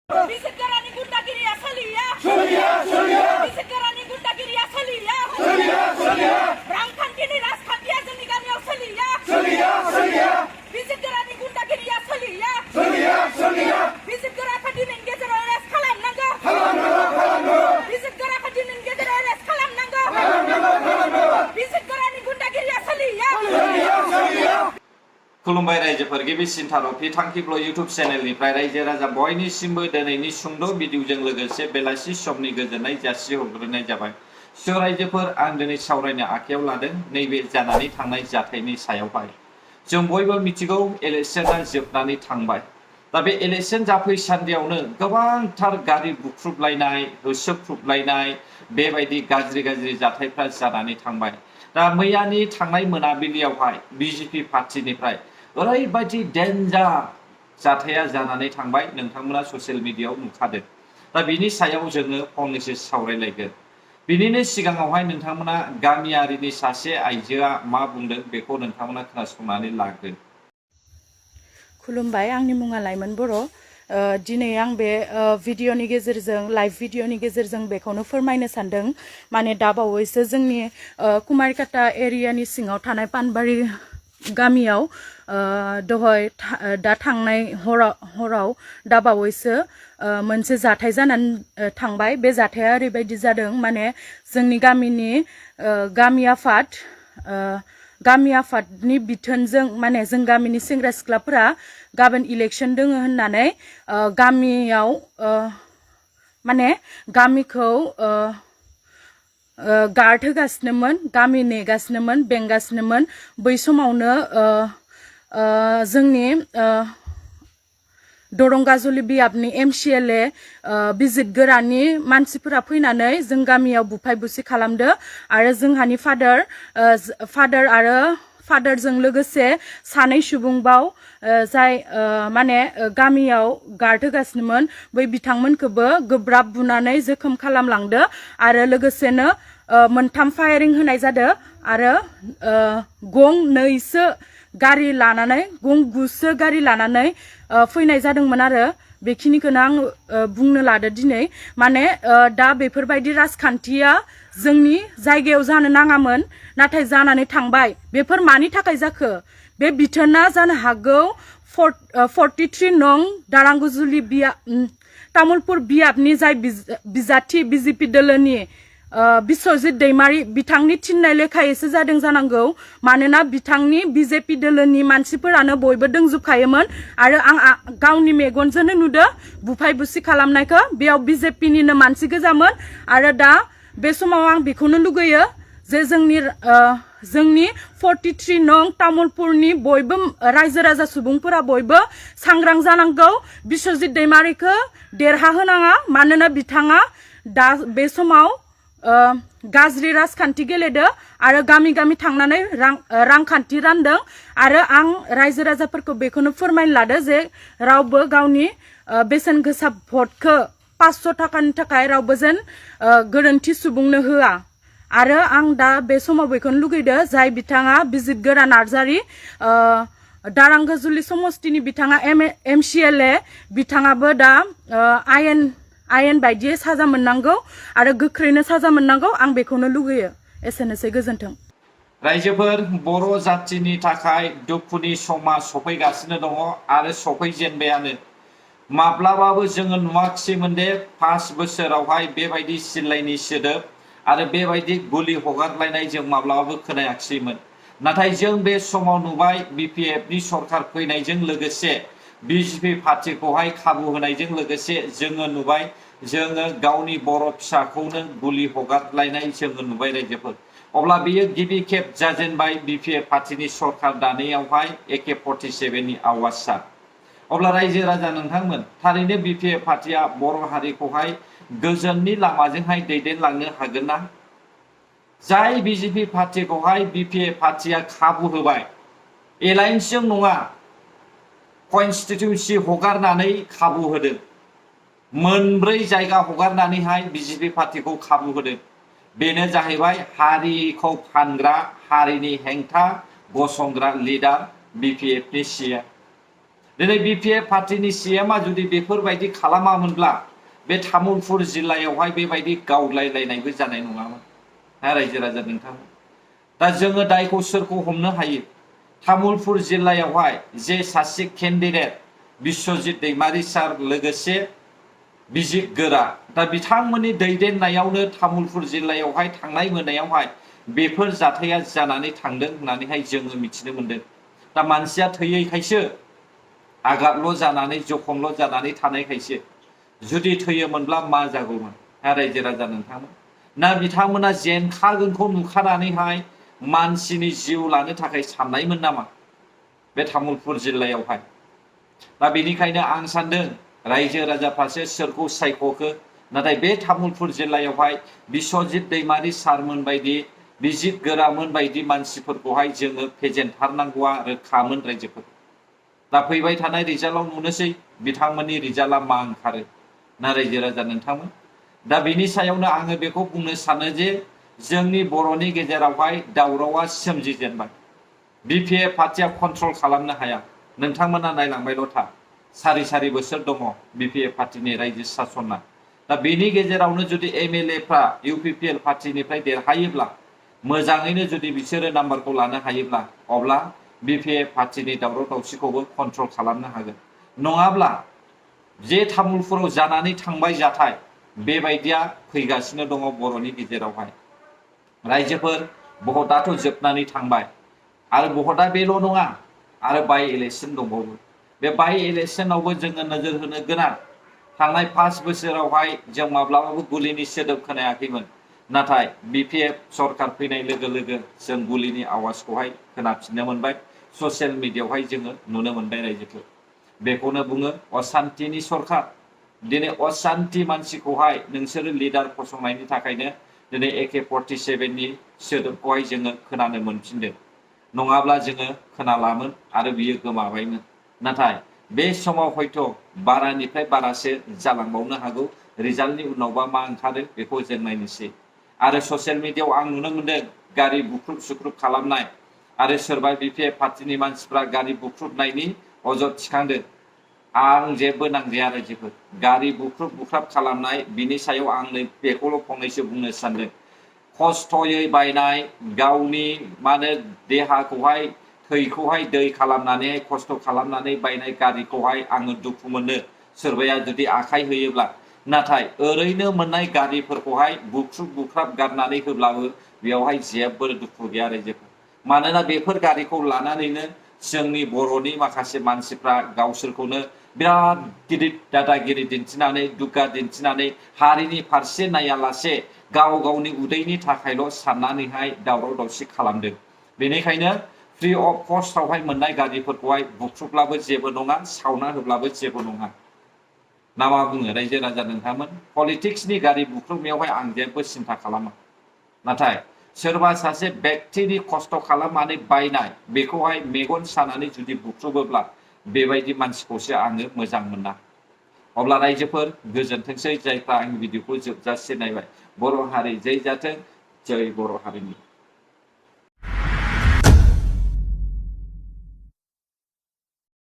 बिजिरगोरानि गुन्डागिरिया सोलिया बिजिरगोरानि गुन्डागिरिया सोलिया रांखान्थिनि राजखान्थिया जोंनि गामियाव सोलिया बिजिरगोरानि गुन्डागिरिया सोलिया बिजिरगोराखौ दिनैनि गेजेराव एरेस्ट खालामनांगौ बिजिरगोराखौ दिनैनि गेजेराव एरेस्ट खालामनांगौ बिजिरगोरानि गुन्डागिरिया सोलिया खुलुमबाय रायजोफोर गिबिसिन थारफि थांखिब्ल इउटुब चेनेलनिफ्राय रायजो राजा बयनिसिमबो दिनैनि सुंद' भिडिअजों लोगोसे बेलासि समनि गोजोननाय जासिहरग्रोनाय जाबाय। स' रायजोफोर आं दिनै सावरायनो आखायाव लादों नैबे जानानै थांनाय जाथायनि सायावहाय। जों बयबो मिथिगौ इलेक्शना जोबनानै थांबाय। दा बे इलेक्शन जाफैसान्दियावनो गोबांथार गारि बुख्रुबलायनाय होसोख्रुबलायनाय बेबायदि गाज्रि जाथायफ्रा जानानै थांबाय। दा मैयानि थांनाय मोनाबिलियावहाय बिजेपि पार्टिनिफ्राय ओरैबायदि डेन्जार जाथाया जानानै थांबाय नोंथांमोना ससियेल मिडियायाव नुखादों। दा बिनि सायाव जोङो फंनैसो सावरायलायगोन। बिनिनो सिगाङावहाय नोंथांमोना गामियारिनि सासे आइजोआ मा बुंदों बेखौ नोंथांमोना खोनासंनानै लागोन। खुलुमबाय, आंनि मुङा लाइमोन बर'। दिनै आं बे भिडिअनि गेजेरजों लाइभ भिडिअनि गेजेरजों बेखौनो फोरमायनो सानदों। माने दा बावैसो जोंनि कुमारिकाटा एरियानि सिङाव थानाय पानबारि गामियाव दहाय दा थांनाय हराव दा बावैसो मोनसे जाथाय जानानै थांबाय। बे जाथाया ओरैबायदि जादों, माने जोंनि गामिनि गामि आफादनि बिथोनजों माने जों गामिनि सेंग्रा सिख्लाफोरा गाबोन इलेक्शन दोङो होननानै गामियाव माने गामिखौ गार्ड होगासिनोमोन, गामि नेगासिनोमोन, बेंगासिनोमोन। बै समावनो जोंनि दरंगाजुलि बियाबनि MCLA बिजिरगोरानि मानसिफोरा फैनानै जों गामियाव बुफाय बुसि खालामदो आरो जोंहानि फादारजों लोगोसे सानै सुबुंबाव जाय माने गामियाव गार्ड होगासिनोमोन बै बिथांमोनखौबो गोब्राब बुनानै जोखोम खालामलांदो आरो लोगोसेनो मोनथाम फायारिं होनाय जादों आरो गं 2सो गारि लानानै गं 9सो गारि लानानै फैनाय जादोंमोन आरो बेखिनिखौनो आं बुंनो लादो दिनै। माने दा बेफोरबायदि राजखान्थिया जोंनि जायगायाव जानो नाङामोन, नाथाय जानानै थांबाय। बेफोर मानि थाखाय जाखो? बे बिथोना जानो हागौ 43 नं दारांगुजुलि तामुलपुर बियाबनि जाय बिजाथि बिजेपि दोलोनि बिश्वजित दैमारी बिथांनि थिननाय लेखायैसो जादों जानांगौ। मानोना बिथांनि बिजेपि दोलोनि मानसिफोरानो बयबो दोंजोबखायोमोन आरो आं गावनि मेगनजोंनो नुदो बुफाय बुसि खालामनायखौ। बेयाव बिजेपिनिनो मानसि गोजामोन आरो दा बे समाव आं बेखौनो लुगैयो जे जोंनि 43 नं तामुलपुरनि बयबो रायजो राजा सुबुंफोरा बयबो सांग्रां जानांगौ। बिश्वजित दैमारीखौ देरहा होनाङा, मानोना बिथाङा दा बे समाव गाज्रि राजखान्थि गेलेदो आरो गामि थांनानै रांखान्थि रानदों। आरो आं रायजो राजाफोरखौ बेखौनो फोरमायनो लादो जे रावबो गावनि बेसेन गोसा भटखौ 500 थाखानि थाखाय रावबो जेन गोरोन्थि सुबुंनो होआ। आरो आं दा बे समाव बेखौनो लुगैदो जाय बिथाङा बिजिरगोरा नार्जारी दारांगुजुलि समस्तिनि बिथाङा MCLA बिथाङाबो दा आयेन बायदियै साजा मोननांगौ आरो गोख्रैनो साजा मोननांगौ। आं बेखौनो लुगैयो। एसेनोसै, गोजोन्थों। रायजोफोर, बर' जाथिनि थाखाय दुखुनि समा सफैगासिनो दङ आरो सफैजेनबायानो। माब्लाबाबो जोङो नुवाखिसैमोन दे 5 बोसोरावहाय बेबायदि सिलायनि सोदोब आरो बेबायदि गुलि हगारलायनाय जों माब्लाबाबो खोनायाखिसैमोन। नाथाय जों बे समाव नुबाय BPFनि सरकार फैनायजों लोगोसे बिजेपि पार्टिखौहाय खाबु होनायजों लोगोसे जोङो नुबाय जोङो गावनि बर' फिसाखौनो गुलि हगारलायनाय जोङो नुबाय रायजोफोर। अब्ला बेयो गिबि खेब जाजेनबाय BPF पार्टिनि सरकार दानायावहाय AK-47नि आवाजआ। अब्ला रायजो राजा नोंथांमोन, थारैनो BPF पार्टिया बर' हारिखौहाय गोजोननि लामाजोंहाय दैदेनलांनो हागोन ना? जाय बिजेपि पार्टिखौहाय BPF पार्टिया खाबु होबाय, एलायन्सजों नङा, कनस्टिटिउन्सि हगारनानै खाबु होदों। मोनब्रै जायगा हगारनानैहाय बिजेपि पार्टिखौ खाबु होदों। बेनो जाहैबाय हारिखौ फानग्रा, हारिनि हेंथा गसंग्रा लिडार BPFनि CM। दिनै BPF पार्टीनि CMआ जुदि बेफोरबायदि खालामामोनब्ला बे तामुलपुर जिल्लायावहाय बेबायदि गावलायलायनायबो जानाय नङामोन रायजो राजा नोंथां दा जोङो दायखौ सोरखौ हमनो हायो तामुलपुर जिल्लायावहाय जे सासे केन्डिडेट बिश्वजित दैमारि सार लोगोसे बिजित गोरा दा बिथांमोननि दैदेननायावनो तामुलपुर जिल्लायावहाय थांनाय मोनायावहाय बेफोर जाथाया जानानै थांदों होननानैहाय जोङो मिथिनो मोनदों दा मानसिया थैयैखायसो आघातल' जानानै जखमल' जानानै थानायखायसो जुदि थैयोमोनब्ला मा जागौमोन रायजो राजा नोंथांमोन ना बिथांमोना जेनखागोनखौ नुखानानैहाय मानसिनि जिउ लानो थाखाय साननायमोन नामा बे तामुलपुर जिल्लायावहाय दा बेनिखायनो आं सानदों रायजो राजाफ्रासो सोरखौ सायख'खो नाथाय बे तामुलपुर जिल्लायावहाय बिश्वजित दैमारि सारमोन बायदि बिजित गोरामोन बायदि मानसिफोरखौहाय जोङो फेजेनथारनांगौआ रोखामोन रायजोफोर दा फैबाय थानाय रिजाल्टआव नुनोसै बिथांमोननि रिजाल्टआ मा ओंखारो ना रायजो राजा नोंथांमोन दा बेनि सायावनो आङो बेखौ बुंनो सानो जे जोंनि बर'नि गेजेरावहाय दावरावआ सोमजिजेनबाय BPF पार्टीया कन्ट्रल खालामनो हाया नोंथांमोना नायलांबायल' था सारि सारि बोसोर दङ BPF पार्टीनि रायजो सासना दा बेनि गेजेरावनो जुदि MLAफ्रा UPPL पार्टीनिफ्राय देरहायोब्ला मोजाङैनो जुदि बिसोरो नाम्बारखौ लानो हायोब्ला अब्ला BPF पार्टीनि दावराव दावसिखौबो कन्ट्रल खालामनो हागोन नङाब्ला जे तामुलपुराव जानानै थांबाय जाथाय बेबायदिया फैगासिनो दङ बर'नि गेजेरावहाय रायजोफोर भटआथ' जोबनानै थांबाय आरो भटआ बेल' नङा आरो बाइ इलेक्शन दंबावो बे बाइ इलेक्शनावबो जोङो नोजोर होनो गोनां थांनाय 5 बोसोरावहाय जों माब्लाबाबो गुलिनि सोदोब खोनायाखैमोन नाथाय BPF सरकार फैनाय लोगो लोगो जों गुलिनि आवाजखौहाय खोनाफिननो मोनबाय ससियेल मिडियायावहाय जोङो नुनो मोनबाय रायजोफोर बेखौनो बुङो अशान्तिनि सरकार दिनै अशान्ति मानसिखौहाय नोंसोरो लिडार फसंनायनि थाखायनो दिनै AK-47 नि सोदोबखौहाय जोङो खोनानो मोनफिनदों नङाब्ला जोङो खोनालामोन आरो बियो गोमाबायमोन नाथाय बे समाव हयथ' बारानिफ्राय बारासो जालांबावनो हागौ रिजाल्टनि उनावबा मा ओंखारो बेखौ जों नायनोसै आरो ससियेल मिडियायाव आं नुनो मोनदों गारि बुख्रुब सुख्रुब खालामनाय आरो सोरबा BPF पार्टीनि मानसिफ्रा गारि बुख्रुबनायनि अजद थिखांदों आं जेबो नांजाया रायजोफोर गारि बुख्रुब बुख्राब खालामनाय बिनि सायाव आं बेखौल' फंनैसो बुंनो सानदों खस्थ'यै बायनाय गावनि माने देहाखौहाय थैखौहाय दै खालामनानै खस्थ' खालामनानै बायनाय गारिखौहाय आङो दुखु मोनो सोरबाया जुदि आखाइ होयोब्ला नाथाय ओरैनो मोननाय गारिफोरखौहाय बुख्रुब बुख्राब गारनानै होब्लाबो बेयावहाय जेबो दुखु गैया रायजोफोर मानोना बेफोर गारिखौ लानानैनो जोंनि बर'नि माखासे मानसिफ्रा गावसोरखौनो बिराद गिदिर दादागिरि दिन्थिनानै दुगा दिन्थिनानै हारिनि फारसे नायालासे गाव गावनि उदैनि थाखायल' साननानैहाय दावराव दावसि खालामदों बेनिखायनो फ्रि अफ कस्टआवहाय मोननाय गारिफोरखौहाय बुख्रुबब्लाबो जेबो नङा सावना होब्लाबो जेबो नङा ना मा बुङो रायजो राजा नोंथांमोन पलिटिक्सनि गारि बुख्रुबनायावहाय आं जेबो सिन्था खालामा नाथाय सोरबा सासे व्यक्तिनि खस्थ' खालामनानै बायनाय बेखौहाय मेगन सानानै जुदि बुख्रुबोब्ला बेबायदि मानसिखौसो आङो मोजां मोना अब्ला रायजोफोर गोजोनथोंसै जायफ्रा आंनि भिडिअखौ जोबजासे नायबाय बर' हारि जै जाथों जै बर' हारिनि